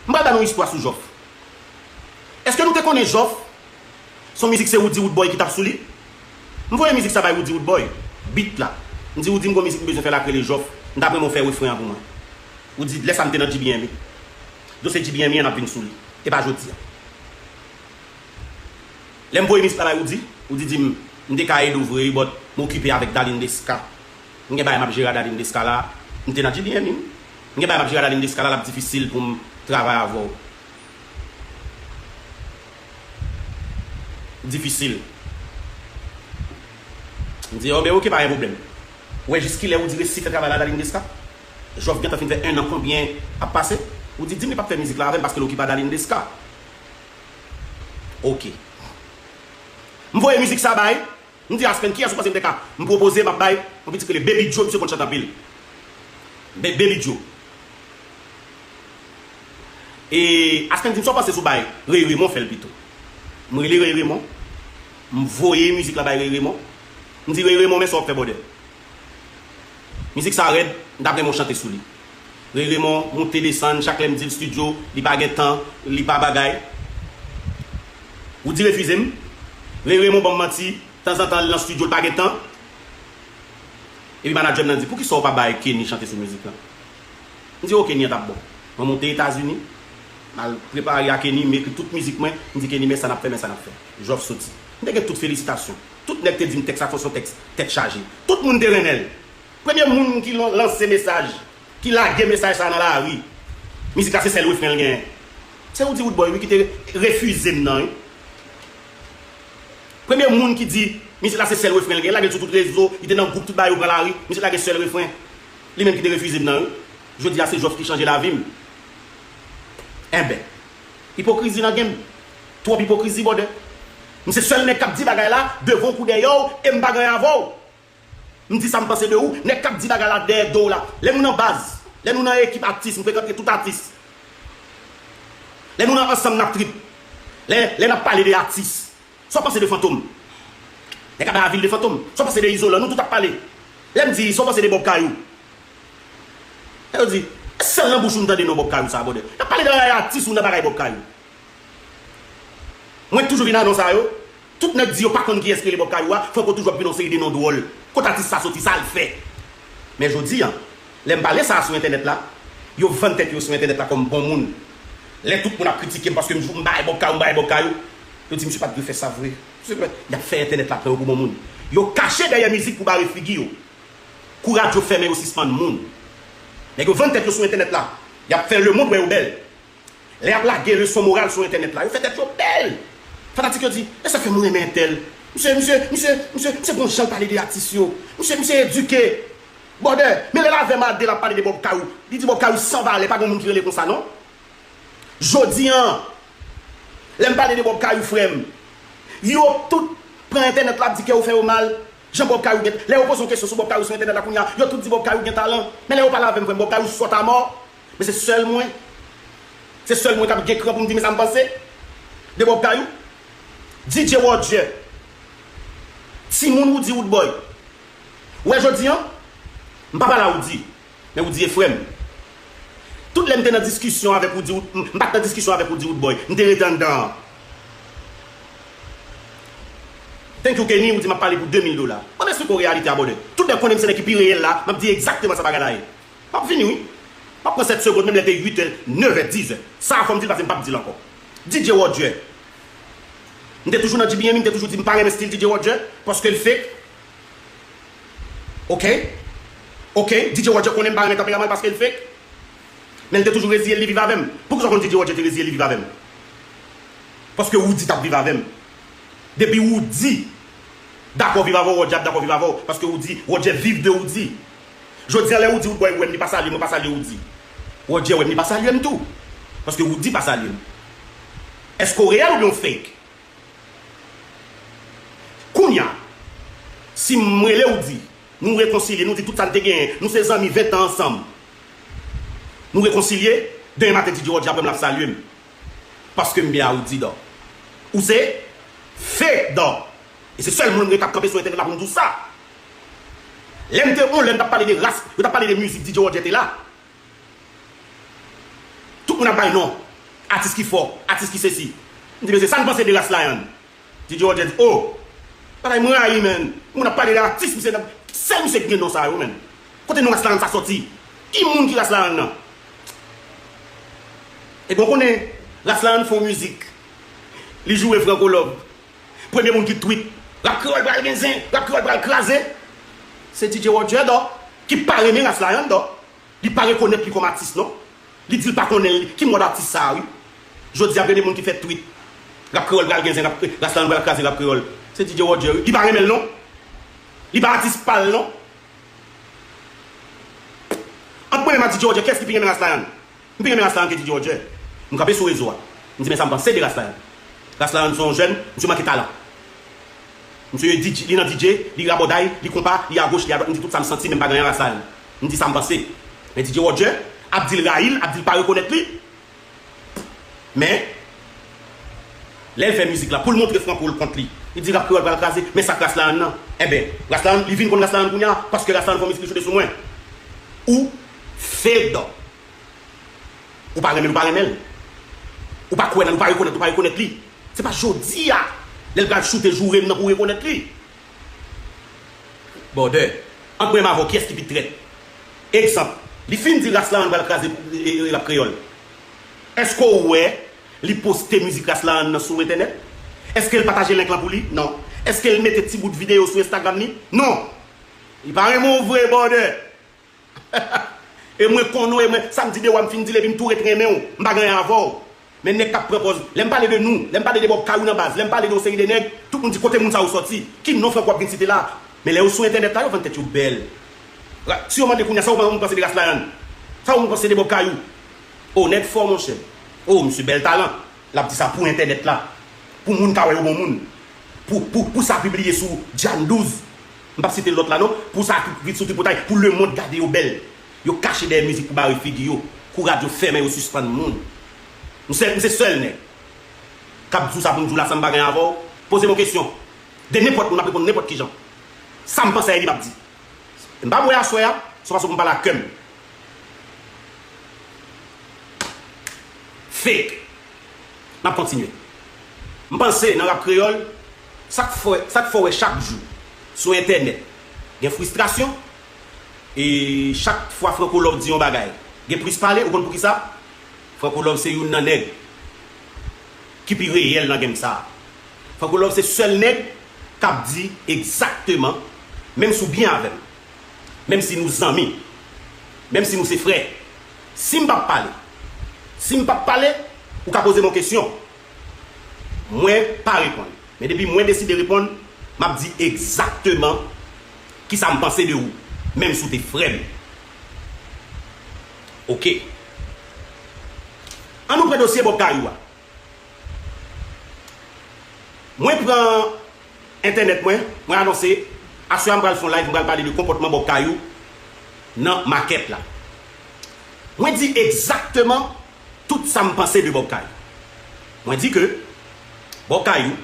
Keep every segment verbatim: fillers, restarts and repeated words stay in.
M pral ba nou istwa sou Jòf. Èske nou te konnen Jòf? Se yon mizik se Roody Roodboy ki t ap sou li. M voye mizik sa bay Roody Roodboy. Beat la. M di Roody, m gon mizik m bezwen fè la k rele Jòf. M t ap renmen w fè refren an pou mwen. Roody, lè sa m te nan J B M E. Dosye J B M E an ap vin sou li. E pa jodi a. Lè m voye mizik la bay Roody, Roody di m, m te ka ede w vre wi, but m okipe avèk Darline Desca. M gen bagay m ap jere a Darline Desca la. M te nan J B M E wi. M gen bagay m ap jere a Darline Desca la, l ap difisil pou m travay avè w. Difisil. M di, oh, ben, ok, pa gen pwoblèm. Ou wè jis kilè Roody resi fè travay la Darline Desca? Jòf gentan fin fè en an konbyen ap pase? Roody di m li p ap fè mizik la avè m paske l okipe a Darline Desca. Ok. M voye mizik sa bay. M di Aspen, kiyès ou panse m te ka? M pwopoze, m ap bay yon pitit rele Baby Joe, misye konn chante anpil. Be- Baby Joe. E Aspen di m, sa w panse sou bay Ray Raymond fè l pito? M rele Ray Raymond. M voye mizik la bay Ray Raymond. M di, Ray Raymond, men sa w ap fè, brother. Mizik sa rèd, m t ap renmen w chante sou li. Ray Raymond moute desann, chak lè m di l studio, li pa gen tan, li pa bagay. Roody refize m. Ray Raymond ban m manti, tanzantan l nan studio, l pa gen tan. Epi manadjè m nan di, poukisa w pa bay Kenny chante sou mizik lan? M di, oh, Kenny an t ap bon. Mwen monte Etazini, m al prepare a Kenny, m ekri tout mizik mwen, m di Kenny, men sa n ap fè, men sa n ap fè. Jòf soti. M te gen tout felisitasyon. Tout nèg te di m tèks la fò se yon tèks tèt chaje. Tout moun te renmen l. Premye moun ki lan- lanse mesaj, ki lage mesaj sa nan lari, mizik la se sèl refren l genyen. Se Roody Roodboy wi ki te refize m nan wi. Premye moun ki di mizik la se sèl refren l genyen, lage l sou tout rezo, li te nan gwoup tout bagay yo pran lari, mizik la gen sèl refren. Li menm ki te refize m nan wi. Jodi a se Jòf ki chanje lavi m. Enben, ipokrizi nan game. Twòp ipokrizi, brother. M se sèl nèg k ap di bagay la devan w kou dèyè w e m pa gen anyen avè w. M di sa m panse de ou, nèg k ap di bagay la dèyè do w la. Lè nou nan baz, lè nou nan ekip atis, m frekante tout atis. Lè nou nan ansanm n ap trip. Lè, lè n ap pale de atis. Sa w panse de Fantom? Nèg ap bay avil de Fantom. Sa w panse de Izolan? Nou tout ap pale. Lè m di, sa w panse de Bob Kayou? Lè yo di, e sèl nan bouch ou m tande non Bob Kayou sa, brother. N ap pale de bagay atis ou nan bagay Bob Kayou. Mwen toujou vin nan non sa yo. Tout nèg di yo pa konn kiyès ki rele Bob Kayou a, Franco toujou ap vin yon seri de non dwòl. Kot atis sa soti, sa l fè? Men jodi a, lè m pale sa a sou entènèt la, yo vann tèt yo sou entènèt la kòm bon moun. Lè tout moun ap kritike m paske m, m bay Bob Kayou, m bay Bob Kayou, yo di misye pa t dwe fè sa vre. Misye, y ap fè entènèt la pran yo pou bon moun. Yo kache dèyè mizik pou bare figi yo. Kou radyo fèmen yo sispann moun. Nèg yo vann tèt yo sou entènèt la. Y ap fè lemonn wè yo bèl. Lè y ap lage leson moral sou entènèt la, yo fè tèt yo bèl. Fanatik yo di, e sa k fè m renmen entèl. Misye, misye, misye, misye, misye gon jan l pale de atis yo. Misye, misye edike. Brother, men lè l avè m a de l ap pale de Bob Kayou. Li di Bob Kayou san valè, pa gen moun ki rele konsa non. Jodi a, lè m pale de Bob Kayou, frè m, yo tout pran entènèt la ap di kè yo fè yo mal. Jan Bob Kayou gen, lè yo poze yon kesyon sou Bob Kayou sou entènèt la kounye a, yo tout di Bob Kayou gen talan. Men lè yo pale avè m, frè m, Bob Kayou sòt amò. Men se sèl mwen. Se sèl mwen k ap gen kran pou m di men sa m panse de Bob Kayou. D J Roger. Timoun Roody Roodboy. Ou wè jodi a, m pa pale a Roody. Men Roody e frè m. Tout lè m te nan diskisyon avèk Roody, m pa t nan diskisyon avèk Roody Roodboy. M te rete anndan an. Thank you, Kenny, ou di m ap pale pou de mil dola. Ban m esplike w reyalite a, brother. Tout nèg konnen m se nèg ki pi reyèl la, m ap di egzakteman sa bagay la ye. M ap vini, wi. M ap pran sèt segonn, menm lè te uit è, nèf è, diz è. Sa a fò m di l, paske m p ap di l ankò. D J Roger. M te toujou nan D B M, m te toujou di m pa renmen stil D J Roger, paske l fake. Ok? Ok? D J Roger konnen m pa renmen tanperaman l paske l fake. Men l te toujou reziye l, li viv avè m. Poukisa w konn D J Roger te reziye l, li viv avè m? Paske Roody t ap viv avè m. Depi Roody dakò viv avè w, Roger ap dakò viv avè w. Paske Roody, Roger viv de Roody. Jodi a, lè Roody Roodboy wè m, li pa salye m, mwen pa salye Roody. Roger wè m, li pa salye m tou. Paske Roody pa salye m. Èske w reyèl oubyen w fake? Kounye a, si m rele Roody, nou rekonsilye, nou di tout sa n te genyen, nou se zanmi ven tan ansanm. Nou rekonsilye, demen maten D J Roger ap wè m, l ap salye m. Paske m byen a Roody, dò. Ou se fake, dò. E se sèl moun m rete ap kanpe sou entènèt la pou m di w sa. Lè m te on lè m t ap pale de ras, yo t ap pale de mizik, D J Roger te la. Tout moun ap bay non. Atis ki fò, atis ki sesi. M di, mesye, sa n panse de Ras Lion? D J Roger di, oh, bagay m rayi, menn. Moun ap pale de atis, misye, sèl misye ki gen non sa yo, menn. Kote non Ras Lion sa sòti? Ki moun ki Ras Lion nan? Ebyen, w konnen, Ras Lion fè yon mizik. Li joure Franco Love. Premye moun ki tweet, Rap Kreyòl pral gen zen, Rap Kreyòl pral kraze. Se D J Roger, dò, ki pa renmen Ras Lion, dò. Li pa rekonèt li kòm atis, non. Li di l pa konnen li, ki mòd atis sa a, wi. Jodi a, premye moun ki fè tweet, Rap Kreyòl pral gen zen, Rap Kre-, Ras Lion pral kraze Rap Kreyòl. Se D J Roger, wi. Li pa renmen l, non. Li pa atis pa l, non. Ant mwen menm ak D J Roger, kiyès ki pi renmen Ras Lion? M pi renmen Ras Lion ke D J Roger. M kanpe sou rezo a. M di, men sa m panse de Ras Lion. Ras Lion se yon jèn, misye manke talan. Misye D J, li nan D J, li rabòday, li konpa, li agoch, li adwat. M di tout sa m santi, men m pa gen anyen Ras Lion. M di sa m panse. Men D J Roger ap di l rayi l, ap di l pa rekonèt li. Men, lè l fè mizik la, pou l montre Franco l kont li, li di Rap Kreyòl pral kraze, men sa k Ras Lion nan. Enben, Ras Lion, li vin konn Ras Lion kounye a, paske Ras Lion fè yon mizik li choute sou mwen. Ou fake, dò. Ou pa renmen l, ou pa renmen l. Ou pa kwè nan l, ou pa rekonèt, ou pa rekonèt li. Se pa jodi a, lè l pral choute joure m nan pou w rekonèt li. Bòdè, ant mwen menm avè w, kiyès ki pi trèt? Egzanp, li fin di Ras Lion pral kraze, e, e, Rap Kreyòl. Èske w wè li poste mizik Ras Lion nan sou entènèt? Èske l pataje link lan pou li? Non. Èske l mete ti bout videyo sou Instagram li? Non. Li pa renmen w vre, bòdè. E mwen konnen w, e mwen, sa m di de w a, m fin di l, epi m tou ret renmen w. M pa gen anyen avè w. Men nèg k ap pran pòz. Lè m pale de nou, lè m pale de Bob Kayou nan baz, lè m pale de yon seri de nèg, tout moun di, kote moun sa yo sòti? Ki non Franco ap vin site la? Men lè yo sou entènèt la, yo vann tèt yo bèl. Ra-, si yo mande kounye a, sa ou moun panse de Ras Lion? Sa ou moun panse de Bob Kayou? O, nèg fò, monchè. O, misye bèl talan. L ap di sa pou entènèt la. Pou moun ka wè yo bon moun. Pou, pou, pou sa pibliye sou Djann douz. M p ap site lòt la non. Pou sa vin sou tripotay. Pou lemonn gade yo bèl. Yo kache dèyè mizik pou bare figi yo. Kou radyo fèmen yo sispann moun. M se, m se sèl nèg k ap di w sa pou m di w la san m pa gen avè w. Poze m yon kesyon. De nenpòt moun, m ap reponn nenpòt kijan. Sa m panse a li m ap di. M pa bwè aswè a, se yon fason pou m pale ak kè m. Fake. N ap kontinye. M panse nan rap kreyòl, sa k fè, sa k fè w wè chak jou sou entènèt gen fristrasyon, e chak fwa Franco Love di yon bagay, gen plis pale, ou konn poukisa? Franco Love se youn nan nèg ki pi reyèl nan game sa a. Franco Love se sèl nèg k ap di egzakteman, menm si w byen avè m, menm si nou zanmi, menm si nou se frè, si m p ap pale, si m p ap pale, ou ka poze m yon kesyon, mwen pa reponn. Men depi mwen deside reponn, m ap di egzakteman kisa m panse de ou, menm si w te frè m. Oke. An nou pran dosye Bob Kayou a. Mwen pran entènèt mwen, mwen anonse, aswè a m pral fè yon live, m pral pale de konpòtman Bob Kayou nan makèt la. Mwen di egzakteman tout sa m panse de Bob Kayou. Mwen di ke Bob Kayou,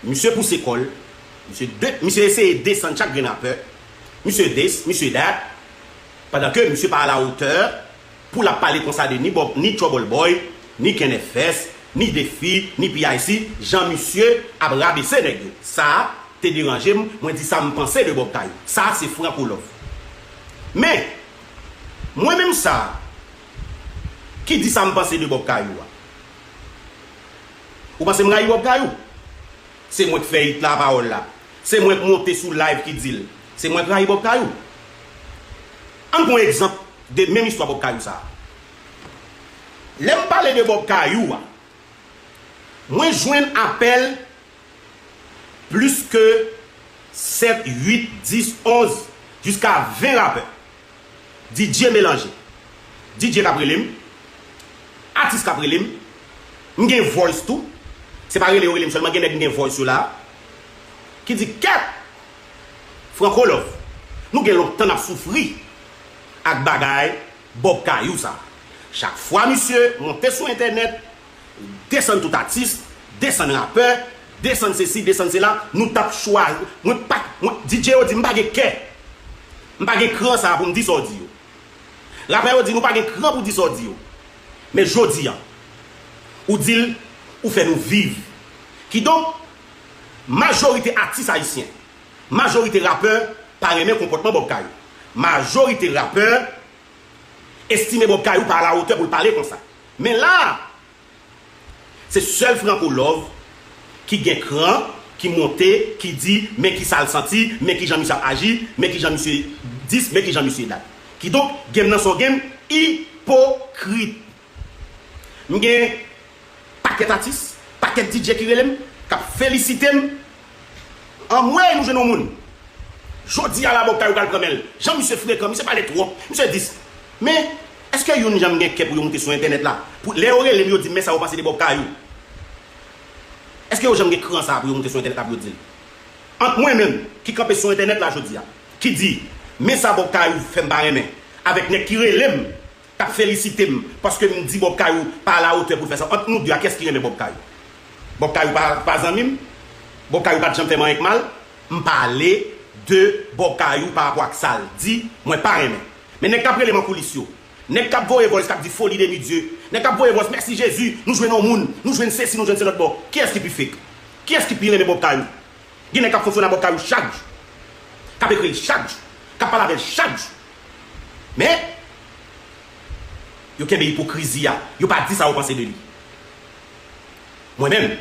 misye pouse kò l, misye de-, misye eseye desann chak grenn rapè, misye this, misye that, pandan ke misye pa à la hauteur, pou l ap pale konsa de ni Bob, ni Trouble Boy, ni Ken F S, ni Defi, ni P I C, jan misye ap rabese nèg yo. Sa a te deranje m, mwen di sa m panse de Bob Kayou. Sa a se Franco Love. Men, mwen menm sa a, ki di sa m panse de Bob Kayou a? Ou panse m rayi Bob Kayou? Se mwen k fè hit la, pawòl la. Se mwen k monte sou live ki di l. Se mwen k rayi Bob Kayou. Ann pran yon egzanp de menm istwa Bob Kayou sa a. Lè m pale de Bob Kayou a, mwen jwenn apèl plis ke sèt, uit, dis, onz, jiska ven rapè. D J melanje. D J k ap rele m, atis k ap rele m, m gen voice tou. Se pa rele yo rele m sèlman, gen nèg m gen voice yo la. Ki di, kèt! Franco Love, nou gen lontan n ap soufri ak bagay Bob Kayou sa. Chak fwa misye monte sou entènèt, desann tout atis, desann rapè, desann sesi, desann sela, nou t ap chwazi, mwen pa, mwen, D J yo di m pa gen kè. M pa gen kran sa a pou m di sa w di yo. Rapè yo di nou pa gen kran pou di sa w di yo. Men jodi a, Ou di l, ou fè nou viv. Kidonk, majorite atis ayisyen, majorite rapè pa renmen konpòtman Bob Kayou. Majorite rapè estime Bob Kayou pa alawotè pou l pale konsa. Men la, se sèl Franco Love ki gen kran, ki monte, ki di, men ki sa l santi, men ki jan misye ap aji, men ki jan misye dis, men ki jan misye dat. Kidonk, game nan se yon game ipokrit. M gen pakèt atis, pakèt D J ki rele m, k ap felisite m. Anmwey, nou jwenn yon moun. Jodi a la, Bob Kayou pral pran men l. Jan misye frekan, misye pale twòp, misye dis. Men, èske youn janm gen kè pou yo moute sou entènèt la? Pou, lè yo rele m, yo di m, men sa yo panse de Bob Kayou. Èske yo janm gen kran sa pou yo moute sou entènèt la pou yo di l? Ant mwen menm, ki kanpe sou entènèt la jodi a, ki di, men sa Bob Kayou fè m pa renmen, avèk nèg ki rele m, k ap felisite m paske m di Bob Kayou pa alawotè pou l fè sa. Ant nou de a, kiyès ki renmen Bob Kayou? Bob Kayou pa, pa zanmi m? Bob Kayou pa t janm fè m anyen k mal? M pale de Bob Kayou pa rapò ak sa l di, mwen pa renmen. Men nèg k ap rele m an koulis yo, nèg k ap voye voice k ap di foli de mi Dye, nèg k ap voye voice mèsi Jezi, nou jwenn yon moun, nou jwenn sesi, nou jwenn se lòt bò. Kiyès ki pi fake? Kiyès ki pi renmen Bob Kayou? Gen nèg k ap fonksyone ak Bob Kayou chak jou, k ap ekri l chak jou, k ap pale avè l chak jou. Men, yo kenbe ipokrizi a, yo pa di sa yo panse de li. Mwen menm,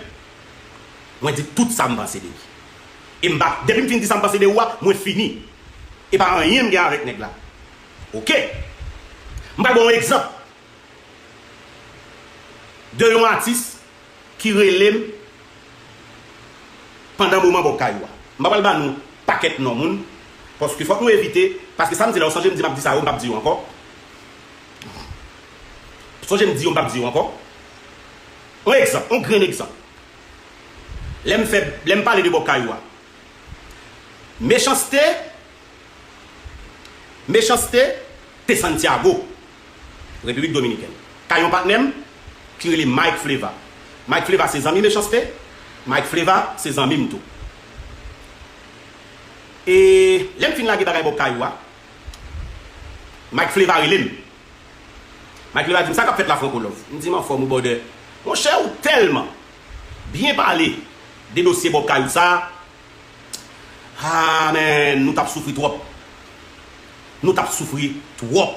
mwen di tout sa m panse de li. E m pa, depi m fin di sa m panse de ou a, mwen fini. E pa anyen m gen avèk nèg la. Oke. M pral ba w yon egzanp de yon atis ki rele m pandan moman Bob Kayou a. M pa pral ba nou pakèt non moun, paske fòk nou evite, paske sa m di la, ou sonje m di m ap di sa yo, m p ap di yo ankò. Sonje m di yo, m p ap di yo ankò. Yon egzanp, yon grenn egzanp. Lè m fè, lè m pale de Bob Kayou a, Mechanste, Mechanste te Santiago, Repiblik Dominikèn, kay yon patnè m ki rele Mike Fleva. Mike Fleva se zanmi Mechanste, Mike Fleva se zanmi m tou. E lè m fin lage bagay Bob Kayou a, Mike Fleva rele m. Mike Fleva di m, "Sa k ap fèt la, Franco Love?" M di m, "Anfòm wi, brother." Monchè, ou tèlman byen pale de dosye Bob Kayou sa a. Ah, men, nou t ap soufri twòp. Nou t ap soufri twòp.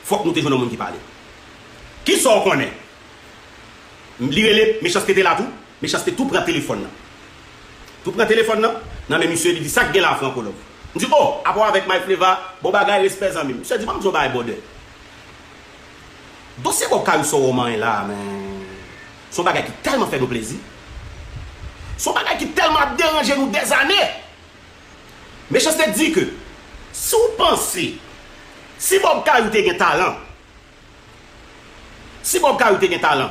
Fòk nou te jwenn yon moun ki pale. Kisa w konnen? Li rele, Mechanste te la tou. Mechanste tou pran telefòn nan. Tou pran telefòn nan nan men misye, li di, "Sa k gen la, Franco Love?" M di, "Oh, apa w avèk Mike Fleva? Bon bagay, respè zanmi m." Misye di, "Ban m di w yon bagay, brother. Dosye Bob Kayou sa w wè w manyen la a, men, se yon bagay ki tèlman fè nou plezi. Se yon bagay ki tèlman ap deranje nou dèzane." Mechanste di ke si w panse, si Bob Kayou te gen talan, si Bob Kayou te gen talan,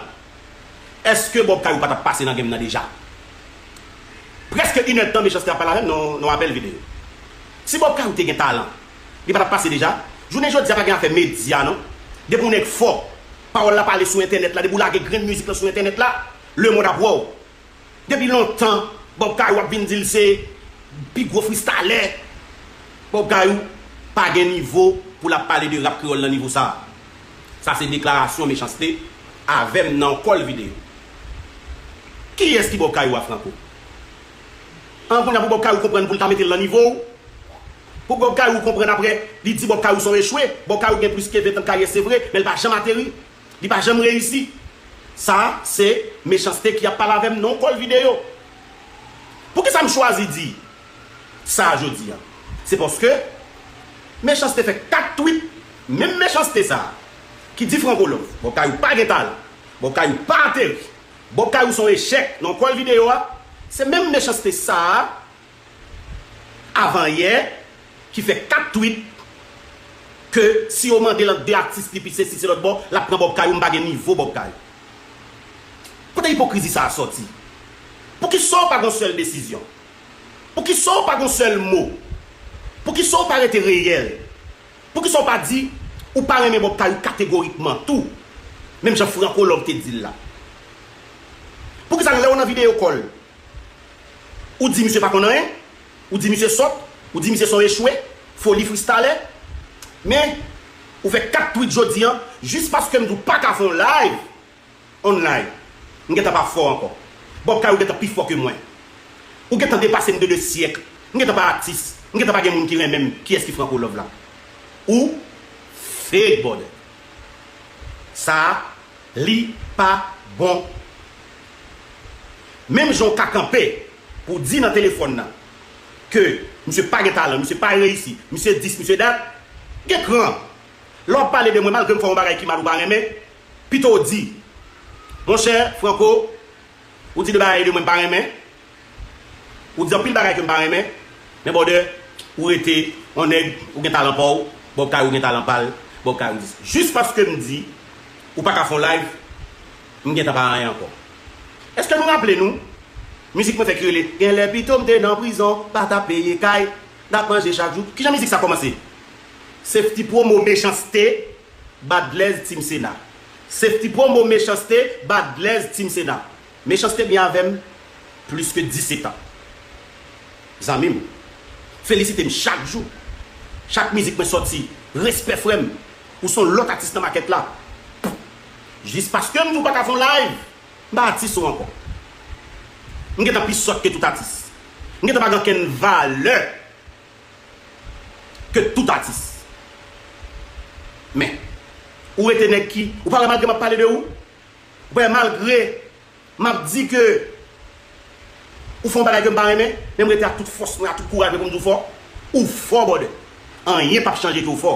èske Bob Kayou pa t ap pase nan game nan deja? Prèske inèdtan Mechanste ap pale avè m nan, nan apèl videyo. Si Bob Kayou te gen talan, li pa t ap pase deja? Jounen jodi a pa gen afè medya non. Depi yon nèg fò, pawòl la pale sou entènèt la, depi w lage grenn mizik lan sou entènèt la, lemonn ap wè w. Depi lontan, Bob Kayou ap vin di l se pi gwo freestylè. Bob Kayou pa gen nivo pou l ap pale de rap kreyòl nan nivo sa a. Sa se deklarasyon Mechanste avè m nan yon kòl videyo. Kiyès ki Bob Kayou a, Franco? An, kounye a pou Bob Kayou konprann pou l ta mete l nan nivo w? Pou Bob Kayou konprann apre, li di Bob Kayou se yon echwe? Bob Kayou gen plis ke ven tan karyè, se vre, men l pa janm ateri. Li pa janm reyisi. Sa, se Mechanste ki ap pale avè m nan yon kòl videyo. Poukisa m chwazi di sa jodi a? Se paske Mechanste fè kat tweet, menm Mechanste sa a, ki di Franco Love, Bob Kayou pa gen talan, Bob Kayou pa ateri, Bob Kayou se yon echèk nan yon kòl videyo a, se menm Mechanste sa a, avan yè, ki fè kat tweet ke si yo mande l ant de atis li pi sesi se lòt bò, l ap pran Bob Kayou, m pa gen nivo Bob Kayou. Kote ipokrizi sa a sòti? Poukisa w pa gen yon sèl desizyon? Poukisa w pa gen yon sèl mo? Poukisa w pa rete reyèl? Poukisa w pa di ou pa renmen Bob Kayou kategorikman tou? Menm jan Franco Love te di l la. Poukisa lè w nan videyo kòl, ou di misye pa konn anyen, ou di misye sòt, ou di misye se yon echwe, foli freestylè. Men, ou fè kat tweet jodi a, jis paske m di w pa ka fè yon live online. M gentan pa fò ankò. Bob Kayou gentan pi fò ke mwen. Ou gentan depase m de de syèk. M gentan pa atis. M gentan pa gen moun ki renmen m. Kiyès ki Franco Love la? Ou fake, brother. Sa a, li pa bon. Menm jan w ka kanpe pou w di nan telefòn nan ke misye pa gen talan, misye pa reyisi, misye dis, misye dat, gen kran. Lè w ap pale de mwen, malgre m fè yon bagay ki mal ou pa renmen, pito w di, monchè Franco, ou di de bagay de mwen m pa renmen, ou di anpil bagay ke m pa renmen, men brother, ou rete yon nèg, ou gen talan pa w, Bob Kayou gen talan pa l, Bob Kayou dis. Jis paske m di ou pa ka fè yon live, m gentan pa anyen ankò. Èske nou raple nou mizik mwen fè ki rele Genlè pito m te nan prizon, pa t ap peye kay, n ap manje chak jou? Kijan mizik sa kòmanse? Safety Promo, Mechanste, Badlez, Team Sena. Safety Promo, Mechanste, Badlez, Team Sena. Mechanste byen avè m plis ke disetan. Zanmi m, felisite m chak jou. Chak mizik mwen sòti, respè frè m. Ou se yon lòt atis nan makèt la. Jis paske m di w pa ka fè yon live, m pa atis ou ankò. M gentan pi sòt ke tout atis. M gentan pa gen okenn valè ke tout atis. Men, ou rete nèg ki, ou pa wè malgre m ap pale de ou? Ou pa wè malgre m ap di ke ou fè yon bagay ke m pa renmen, men m rete ak tout fòs mwen, ak tout kouraj mwen pou m di w fò? Ou fò, brother. Anyen p ap chanje ke w fò.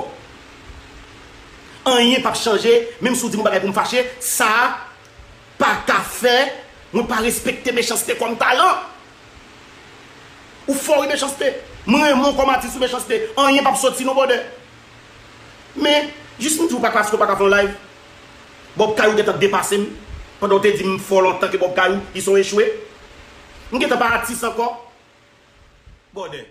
Anyen p ap chanje, menm si w di m yon bagay pou m fache, sa a pa ka fè mwen pa respekte Mechanste kòm talan. Ou fò wi Mechanste. Mwen renmen w kòm atis wi Mechanste. Anyen p ap sòti non, brother. Men, jis m di w pa, paske w pa ka fè yon live, Bob Kayou gentan depase m. Pandan w te di m fò lontan ke Bob Kayou, li se yon echwe. M gentan pa atis ankò. Brother.